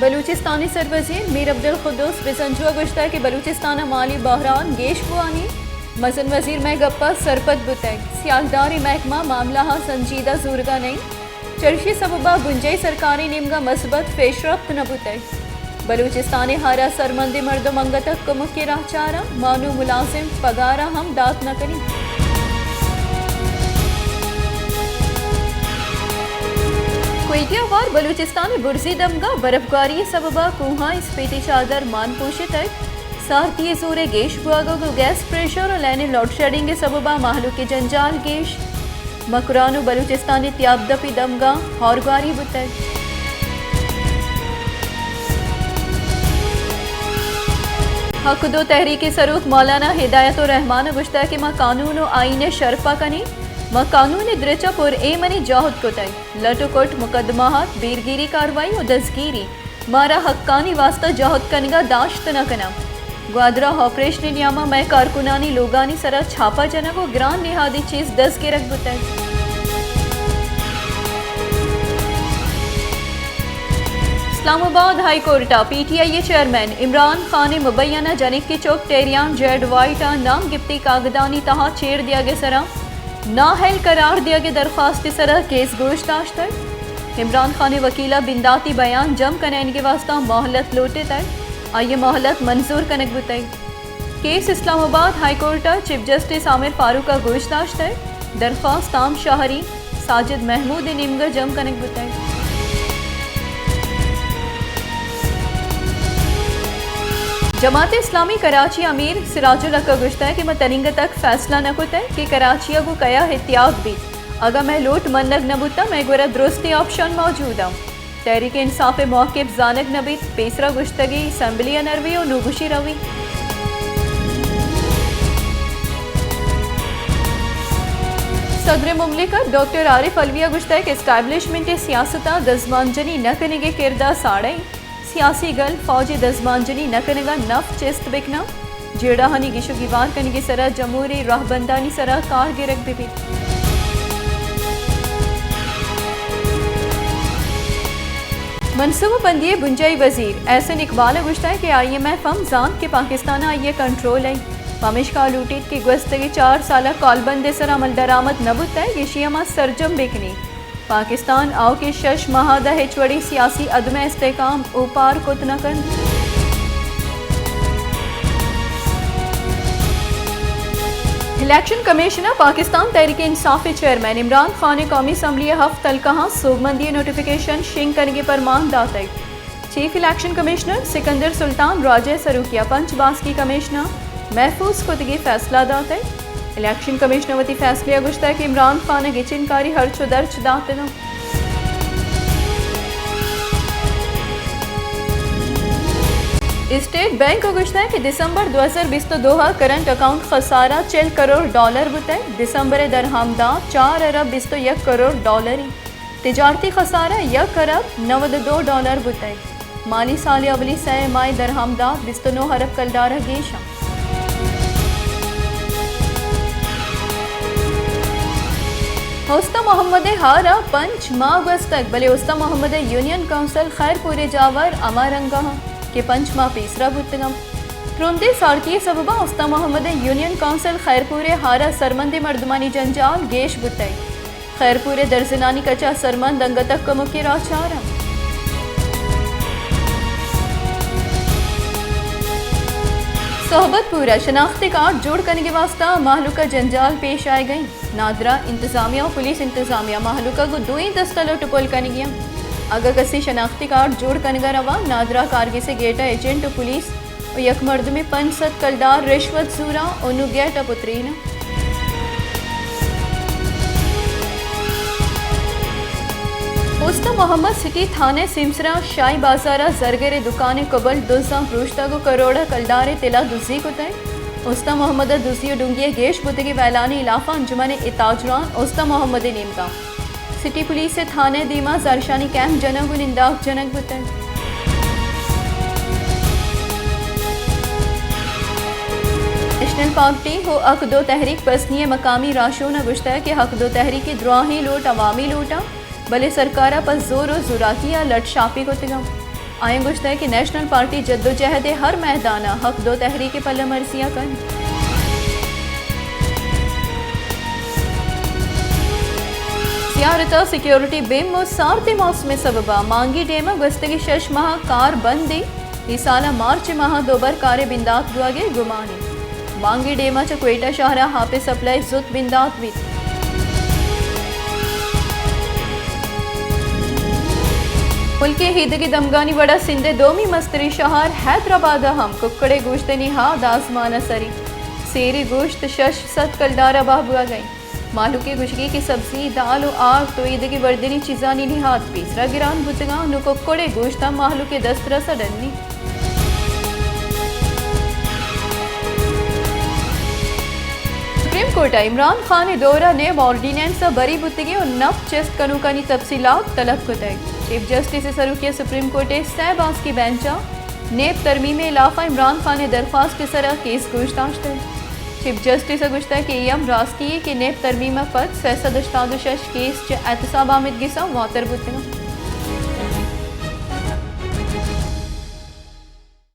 بلوچستان ءِ سروزیر میر عبدالقدوس بزنجو ءَ گوشتگ کہ بلوچستان ءَ مالی بحران گیش بوانی، مزن وزیر مئے گپ ءَ سرپد بوتگ، سیاہداری محکمہ معاملہ ءَ سنجیدہ زورگ ءَ نہ انت، چرشی سبب ءَ بنجاہی سرکاری نیمگ ءَ مثبت پیشرفت نہ بوتگ۔ بلوچستان ءِ ہر ءَ سرمندیں مردم انگت ءَ کمک ءِ راہ چار انت، ما نوں ملازم پگار ءَ ہم دات نہ کنیں۔ کوئٹہ ءَ ہوار بلوچستان ءِ برزی دمگ ءَ برفگواری ءِ سبب ءَ کوہاں اسپیتی چادر مان پوشتگ، سارتی ءِ زور ءِ گیش بوگ ءُ گیس پریشر ءُ لین ءِ لوڈ شیڈنگ ءِ سبب ءَ مہلوک ءِ جنجال گیش۔ مکران ءُ بلوچستان ءِ تیاب دپی دمگاں ہورگواری بوتگ۔ حق دو تحریک ءِ سروک مولانا ہدایت الرحمان ءَ گوشتگ کہ ما قانون ءُ آئین ءِ شرپ ءَ کنیں، ما قانون ءِ درچ ءَ پر ایمنی جہد کتگ، لٹ ءُ کٹ، مقدمہات، بیرگیری کاروائی ءُ دزگیری مارا حقانی واستہ جہد کنگ ءَ داشت نہ کناں۔ گوادر ءَ آپریشن ءِ نیام ءَ مئے کارکنانی لوگانی سرا چھاپہ جنگ ءُ گران نہادی چیز دزگرگ بوتگ۔ اسلام آباد ہائی کورٹ ءَ پی ٹی آئی ءِ چیئرمین عمران خان ءِ مبینہ جنک ءِ چک ٹیریان جیڈ وائٹ ءَ نام گپتی کاگدانی تہا چیر دیگ ءِ سرا نااہل قرار دیگ ءِ درخواست ءِ سرا کیس گوش داشتگ۔ عمران خان ءِ وکیل ءَ بنداتی بیان جم کنائینگ ءِ واستہ مہلت لوٹتگ، آئی ءِ مہلت منظور کنگ بوتگ۔ کیس اسلام آباد ہائی کورٹ ءِ چیف جسٹس عامر فاروق ءَ گوش داشتگ۔ درخواست عام شہری ساجد محمود ءِ نیمگ ءَ جم کنگ بوتگ۔ جماعت اسلامی کراچی ءِ امیر سراج الحق ءَ گوشتگ کہ ما تنیگتک فیصلہ نہ کتگ کہ کراچی ءَ گوں کیا اتحاد بیت۔ اگاں مئے لوٹ منگ نہ بوتاں، مئے گورا درستیں آپشن موجود انت۔ تحریک انصاف ءِ موقف زانگ نہ بیت، پیسرا گوشتگی اسمبلی ءَ نروی ءُ نوگوشی روی۔ صدر مملکت ڈاکٹر عارف علوی ءَ گوشتگ کہ اسٹیبلشمنٹ ءِ سیاست ءَ دزمانجنی نہ کنگ ءِ کرد ءَ ساڑی سیاسی گل فوج ءِ دزمانجنی نہ کنگ ءَ نف چست بکناں، جیڑہانی گیش ءُ گیوار کنگ ءِ سرا جمہوری راہبندانی سرا کار گرگ بہ بیت۔ منصوبہ بندی ءِ بنجاہی وزیر احسن اقبال ءَ گوشتگ کہ آئی ایم ایف ہم زانت کہ پاکستان ءَ آئی ءِ کنٹرول ءَ، پمیشکا لوٹیت کہ گوستگیں چار سال ءَ کالبند ءِ سرا عمل درآمد نہ بوتگ، ایشی ءَ ما سرجم بکنیں۔ پاکستان آؤکیں شش ماہ ءَ داں ہچ وڑیں سیاسی عدم استحکام اوپار کت نہ کنت۔ الیکشن کمیشن ءَ پاکستان تحریک انصاف ءِ چیئرمین عمران خان ءِ قومی اسمبلی ءِ ہفت حلقہاں سوبمندی ءِ نوٹیفکیشن شنگ کنگ ءِ پرمان داتگ۔ چیف الیکشن کمشنر سکندر سلطان راجہ ءِ سروکی ءَ پنچ باسکی کمیشن ءَ محفوظ کتگی فیصلہ داتگ۔ الیکشن کمیشن ءَ وتی فیصلے ءَ گوشتگ کہ عمران خان ءِ گچین کاری ہرچ ءُ درچ داتگ انت۔ اسٹیٹ بینک ءَ گوشتگ کہ دسمبر دو ہزار بیست ءُ دو ءَ کرنٹ اکاؤنٹ خسارہ چل کروڑ ڈالر بوتگ، دسمبر ءِ درآمدات چار ارب بیست ءُ یک کروڑ ڈالر انت۔ تجارتی خسارہ یک ارب نود ءُ دو ڈالر بوتگ۔ مالی سال ءِ اولی سئے ماہ ءِ درآمدات بیست ءُ نو ارب کلدار ءَ گیش انت۔ استان محمد ءِ ہار ءَ پنچ ماہ گوستگ، بلے استان محمد ءِ یونین کونسل خیر پور ءِ جاور ہما رنگ ءَ انت کہ پنچ ماہ پیسرا بوتگ انت۔ ترندیں سارتی ءِ سبب ءَ استان محمد ءِ یونین کونسل خیر پور ءِ ہار ءَ سرمندیں مردمانی جنجال گیش بوتگ۔ خیر پور ءِ درزنانی کچ ءَ سرمند انگت ءَ کمک ءِ راہ چار انت۔ صحبت پور ءَ شناختی کارڈ جوڑ کنگ ءِ واستہ مہلوک ءَ جنجال پیش آیگ ءَ انت۔ نادرا انتظامیہ ءُ پولیس انتظامیہ مہلوک ءَ گوں دوئیں دست ءَ لٹ ءُ پل کنگی انت۔ اگاں کسے شناختی کارڈ جوڑ کنگ ءَ رواں، نادرا کارگس ءِ گیٹ ءَ ایجنٹ ءُ پولیس ءُ یک مردمے پنچ سد کلدار رشوت زوراں ءُ نوں گیٹ ءَ پتریناں۔ استان محمد سٹی تھانہ ءِ سیمسراں شاہی بازار ءَ زرگر ءِ دکان ءِ کبل دزاں پروشتگ ءُ کروڑ ءَ کلدار ءِ تلا دزی کتگ۔ استان محمد ءَ دزی ءُ ڈونگی ءِ گیش بوتگیں ویلانی ہلاف ءَ انجمن ءِ اتاج ران استان محمد ءِ نیمگ ءَ سٹی پولیس ءِ تھانہ ءِ دیما زہرشانی کیمپ جنگ ءُ ننداک جنگ بوتگ۔ نیشنل پارٹی ءُ حق دو تحریک بسنی ءِ مقامی راہشون ءَ گوشتگ کہ حق دو تحریک ءِ دراہیں لوٹ عوامی لوٹ انت، بلے سرکار ءَ پہ زور ءُ زوراکی ءَ لٹ شاپی کتگ انت۔ آیاں گوشتگ کہ نیشنل پارٹی جدوجہد ءِ ہر میدان ءَ حق دو تحریک ءِ پلہ مرزی ءَ کنت۔ سیارت ءَ سیکورٹی بیم ءُ سارتیں موسم ءِ سبب ءَ مانگی ڈیم ءَ گوستگیں شش ماہ ءَ کار بند انت۔ اے سال ءِ مارچ ءِ ماہ ءَ دوبر کار ءِ بندات بوگ ءِ گمان انت۔ مانگی ڈیم ءَ چہ کوئٹہ شہر ءَ آپ ءِ سپلائی زوت بندات بیت۔ ملک ءِ ایدگہ دمگانی وڑ ءَ سندھ ءِ دومی مستریں شہر حیدرآباد ءَ ہم ککڑ ءِ گوشت ءِ نہاد آزمان ءَ سری۔ سیریں گوشت شش سد کلدار ءَ بہا بوگ ءَ انت۔ مہلوک ءِ گوشگ انت کہ سبزی، دال ءُ آرت ءُ ایدگہ وردنی چیزانی نہاد پیسرا گران بوتگ انت، نوں ککڑ ءِ گوشت ہم مہلوک ءِ دسترس ءَ ڈنی۔ سپریم کورٹ ءَ عمران خان ءِ دور ءَ نیب آرڈیننس ءَ بری بوتگیں ءُ نپ چست کنوکانی تفصیلات طلب کتگ۔ چیف جسٹس ءِ سروکی ءَ سپریم کورٹ ءِ سئے باسکی بینچ ءَ نیب ترمیم ءِ ہلاف ءَ عمران خان ءِ درخواست ءِ سرا کیس گوش داشتگ۔ چیف جسٹس ءَ گوشتگ کہ اے ہم راستی یے کہ نیب ترمیم ءَ پد سئے سد ہشتاد ءُ شش کیس چہ احتساب آمید گس ءَ واتر بوتگ انت۔